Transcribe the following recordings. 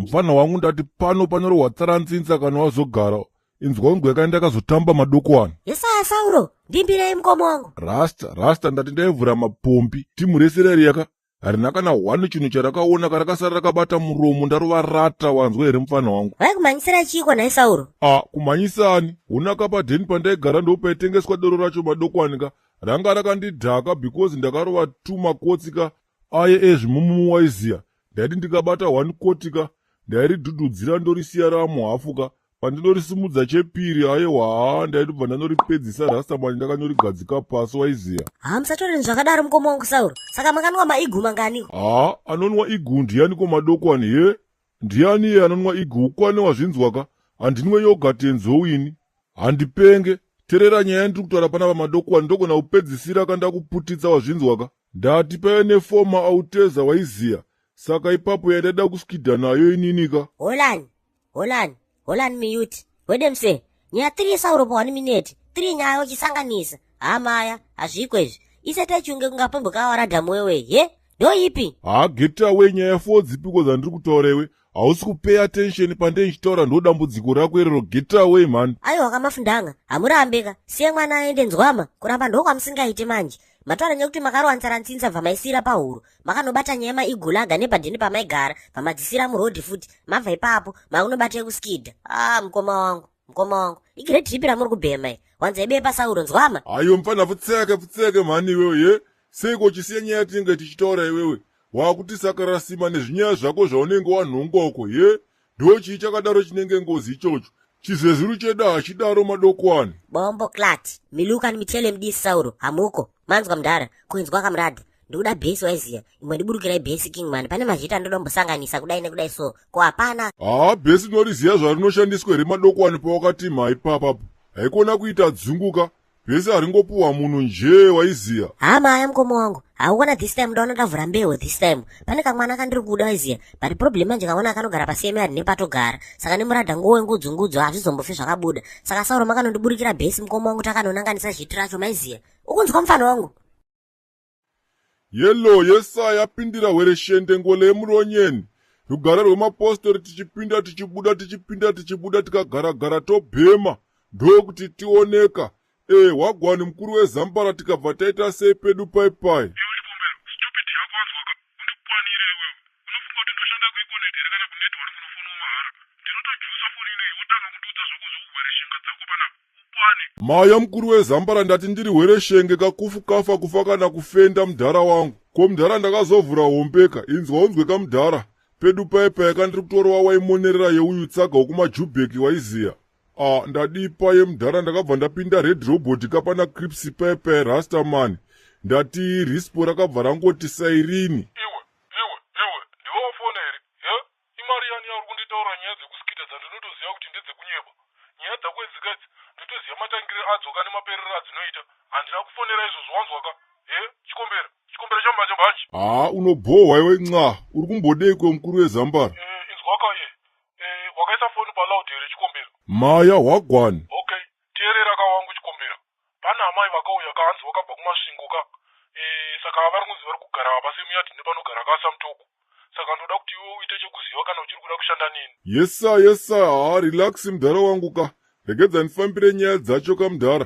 Mfana wangu, ndati pano panorohwa tsaranzinza kana wazogara. Inzwa unzwe kai, ndakazotamba madokwana. Yesaya Sauro, ndimbirei mukoma wangu. Rasta, rasta, ndati ndaivhura mapombi. Timu rese rariyaka harina kana hwani chinhu charakaona, karakasara rakabata muromo. Ndarova rata, wanzwa here mufana wangu? Vaikumhanyisira chiiko nhai Sauro? A, kumhanyisani hunaka padheni pandaigara ndopaitengeswa doro racho madokwani ka. Ranga rakandidhaka because ndakarova tumakotsi ka aye ezvimumumu, waiziya. Ndaiti ndikabata one koti ka, ndairidhudhudzira ndorisiya ramuhafu ka. Pandinorisimudza chepiri, aiwa, haa, ndaitobva ndanoripedzisa rastamani ndakanyorigadzika pasi, waiziya. Ha, musatoreni zvakadaro mukoma wangu Sauro. Saka makanwa maiguma nganiko? Haa, anonwa igu ndianiko madokwani? He, ndiani iye anonwa igu? Ukwane, wazvinzwa ka? Handinwe yogurt yenzou ini, handipenge. Terera nyaya yandiri kutaura panapa madokwani, ndogona kupedzisira kandakuputitsa, wazvinzwa ka? Ndati paive nefoma auteza, waiziya. Saka ipapo yandaida kuskidha nayo inini ka. Holani, holani, holani, miyuti wedemse nyaya 3 Sauro pa 1 minute 3 nyaya uchisanganisa. Hamaya, hazviko izvi. Isete chunge kungapembuka wewe he ndoipi? Haa, get away. Nyaya 4 dzipiko dzandiri kutaura? Iwe hausi kupay attention pandei ndichitaura, ndo dambudziko rako irero. Get away, man. Aiwa kamafundanga, hamurambeka. Siye mwana aende, nzwama. Kuramba ndokwamusingaiti manje. Mataura nekuti makarova nzaranzinza, bva maisira pahuro, makanobata nyaya maigulaga nepadheni pamaigara, bva madzisira murodhi futi. Mabva ipapo makunobata yekuskidha. A, mukoma wangu, mukoma wangu, igireti ripi ramuri kubhema i? Wanza ibepa Sauro, nzwama. Aiwe mufana, futseke, futseke mhani iwewe. Ye, seiko uchisiya nyaya yatinenge tichitaura? Iwewe waakuti sakarasima nezvinyaya zvako zvaunenge wanhongoko. Ye, ndo chii chakadaro chinenge ngozi ichocho? Chizezuru chedu hachidaro madokwani. Bombo clat miluka nimitele mudisi Sauro, hamuko manzwa mudhara kuinzwa kamuradhi. Ndikuda bhesi, waiziya. Imwe ndiburukirai bhesi, Kingman. Pane mazvita andoda kumbosanganisa kudai nekudai, so ko hapana. Haa, bhesi unoriziya zvarinoshandiswa here madokwani? Pawakati mhai papapo, haikona kuita dzunguka. Bhesi haringopuhwa munhu njee, waiziya. Hama aya mukoma wangu, hauona this time ndaona ndavhura mbeho. This time pane kamwana kandiri kuda, waiziya, but problem manje kamwana kanogara pasame yard nepatogara, saka nemuradha nguwe ngudzungudzo hazvizombofi zvakabuda. Saka Sauro, makanondiburikira bhesi mukoma wangu, takanonanganisa zviti racho, maiziya. Ukunzwa mufano wangu? Yelo yesa yapindira hwereshende ngole yemuronyeni rugare rwemapostori. Tichipinda tichibuda, tichipinda tichibuda, tikagaragara tobhema, ndokuti tioneka. E, wagwani mukuru wezambara, tikabva taita sei pedu paipai? Iwe Chikombero, stupid yako, wanzwaka? Undikwanire iwewe. Unofunga kuti ndoshanda kuEconet here kana kunetwork unofonwa mahara? Ndinotojusa foni inoyi wotanga kundiudza zvako zvouhwereshenga dzako panapa. Ukwane. Maya mukuru wezambara, ndati ndiri hwereshenge kakufu kafa kufa kana kufenda mudhara wangu. Ko mudhara, ndakazovhura hombeka. Inzwa unzwe kamudhara pedu paipai kandiri kutorova waimonerera yeuyu tsaga wokumajubheki, waiziya. A, ndadipa yemudhara. Ndakabva ndapinda red robot kapana crips paipai rastaman. Ndati rispo rakabva rangoti sairini. Iwe, iwe, iwe, ndiwe wafona here? He, imari yani yauri kunditaura nyaya dzekuskita dzandinotoziva kuti ndedzekunyeba? Nyaya dzako idzika idzi ndotoziva matangire adzo ka nemaperero adzinoita. Handina kufonera izvozvo, wanzwaka? He, Chikombera, Chikombera chambanje mbanje. Haa, unobhohwa iwe nca. Uri kumbodei kwemukuru wezambara? E, inzwaka ye. E, wakaisa foni paloud here, Chikombera? Maya, wagwani. Okay, teerera ka wangu Chikombera. Pane amai vakauya kahanzi vakabva kuMasvingo ka. E, saka vari kunzi vari kugara pasame yard nepanogara kaSamutoko. Saka ndoda kuti iwe uite chekuziva kana uchiri kuda kushanda neni. Yesa, yesa. Haa, relax mudhara wangu ka. Regedza ndifambire nyaya dzacho kamudhara.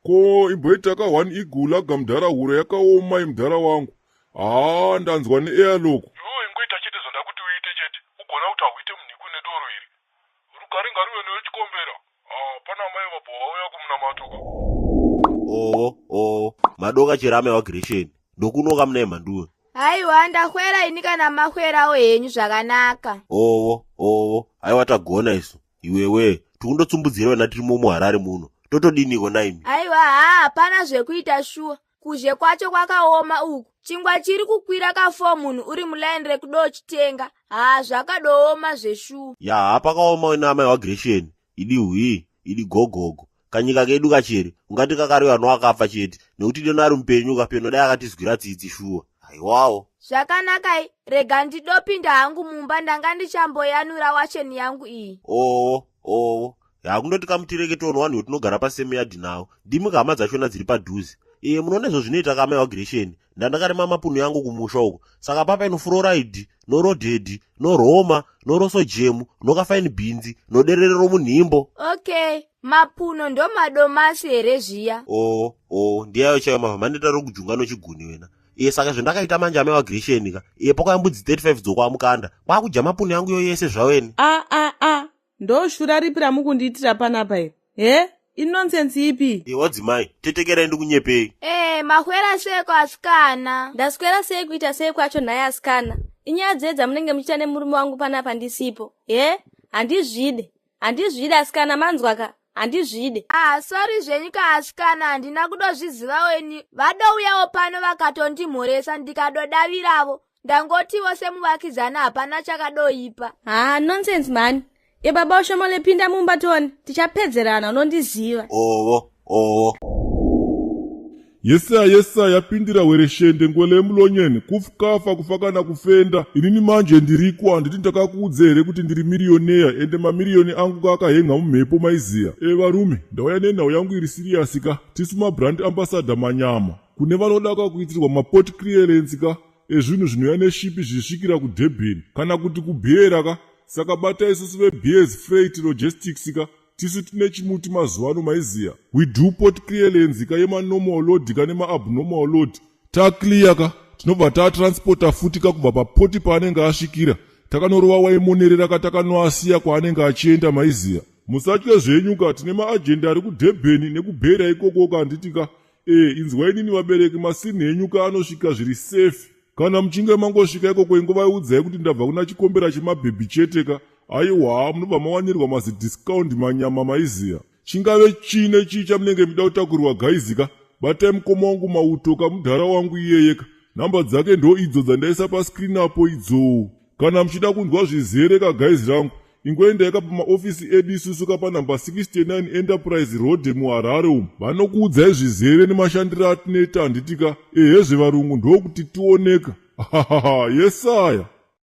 Ko imboita ka one igulaga mudhara, huro yakaoma imudhara wangu. Haa, ndanzwa neairlock. Iwewe ingoita chete zvandakuti uite chete, ugona kuti hauite munhiku nedoro iri. Rugare ngaruve newe, Chikombera. Ah, pana amai vabva vauya kumunamato ka. Oo, oo, madoka chirame wagresheni, ndokunoka muna mhanduwe. Haiwa, ndahwera ini kana mahwerawo henyu zvakanaka. Owo, owo, haiwa, tagona isu. Iwewe tikundotsimbudzira wena tirimo muHarare muno, totodiniko naimi? Aiwa, haa, hapana zvekuita shuwa. Kuzhe kwacho kwakaoma uku. Chingwa chiri kukwira ka4, munhu uri mulaini rekudochitenga. Haa, zvakadooma zveshuwa. Ya, hapakaoma wena amai wagresheni. Idi hwii, idi gogogo. Kanyika kedu kachere ungati kakariwa noakafa chete, nekuti deno ari mupenyu kapeno dai akatizwira tsitsi shuwa. Haiwawo. Zvakanakai, rega ndidopinda hangu mumba, ndanga ndichamboyanura wacheni yangu iyi. Owo, owo, yakundoti kamutireke tono wanhu wetinogara pasame yard nawo. Ndimi kahama dzachona dziri padhuze. Iye munoona izvo zvinoita kamai wagresheni. Ndandakarima mapunu yangu kumusha uko. Saka papa ino fluoride, norodhedhi, noroma, norosojemu, nokafaini bhinzi, noderere romunhimbo. Okay, mapuno ndomadomasi here zviya? Oo, oo, ndiyayo chaiyo mavha maneta rokujunga nochiguni wena. Iye saka zvendakaita manje amai wagresheni ka. Iye pakauya mbudzi 35 dzokwamukanda. Kwakuja mapunu yangu yo yese zvawene. A a a ndoshura ripi ramukundiitira panapa iri he inonsense ipi Iwe wadzimai, tetekerai ndikunyepei. Ee, mahwera seiko asikana? Ndaswera sei kuita sei kwacho nhai asikana? Inyaya dzei dzamunenge muchiita nemurume wangu panapa ndisipo? He? Handizvide. Handizvide asikana manzwa ka? Handizvide. Ah, sorry zvenyu ka asikana, handina kudozvizivawo ini. Vadouyawo pano vakatondimhoresa ndikadodaviravo. Ndangotiwo semuvakidzani hapana chakadoipa. Haa, nonsense mhani. Ye baba ushomole pinda mumba tione. Tichapedzerana unondiziva. Owo, owo. Yesaya yesaya yapindira wereshende ngwele emulonyeni kufukafa kufa kana kufenda inini manje ndiriko handiti ndakakuudza here kuti ndiri mirioneya ende mamiriyoni angu kaakahenga mumhepo maiziya e varume ndauya nenhau yangu iri siriyasi ka tisu mabrand ambassador manyama kune vanoda ka kuitirwa maport clearance ka ezvinhu zvinouya neshipi zvichisvikira kudurban kana kuti kubeera ka saka bata isusu vebeers freight logistics ka tisu tine chimuti mazuva ano maiziya we do port clearance ka yemanormal load ka nemaabnormal load taclear ka tinobva tatransporta futi ka kubva papoti paanenge asvikira takanorova waimonerera ka takanoasiya kwaanenge achienda maiziya musatye zvenyu ka tine maajenda ari kudurban nekubhera ikoko ka handiti ka e inzwa inini vabereki masini henyu ka anosvika zviri safe kana muchinge mangosvika ikoko ingovaiudzai kuti ndabva kuna chikombera chemabhebhi chete ka aiwa munobva mawanirwa mazidiscount manyama maiziya chingave chine chii chamunenge muchida kutakurirwa gaizika batai mukoma wangu mauto kamudhara wangu iyeyeka nhamba dzake ndo idzo dzandaisa pascreen apo idzo kana muchida kunzwa zvizere kagaizi rangu ingoendai ka pamaofisi edu isusu ka panhamba 69 enterprise road muharare umu vanokuudzai zvizere nemashandiro atinoita handitika ehezve varungu ndokuti tioneka yesaya.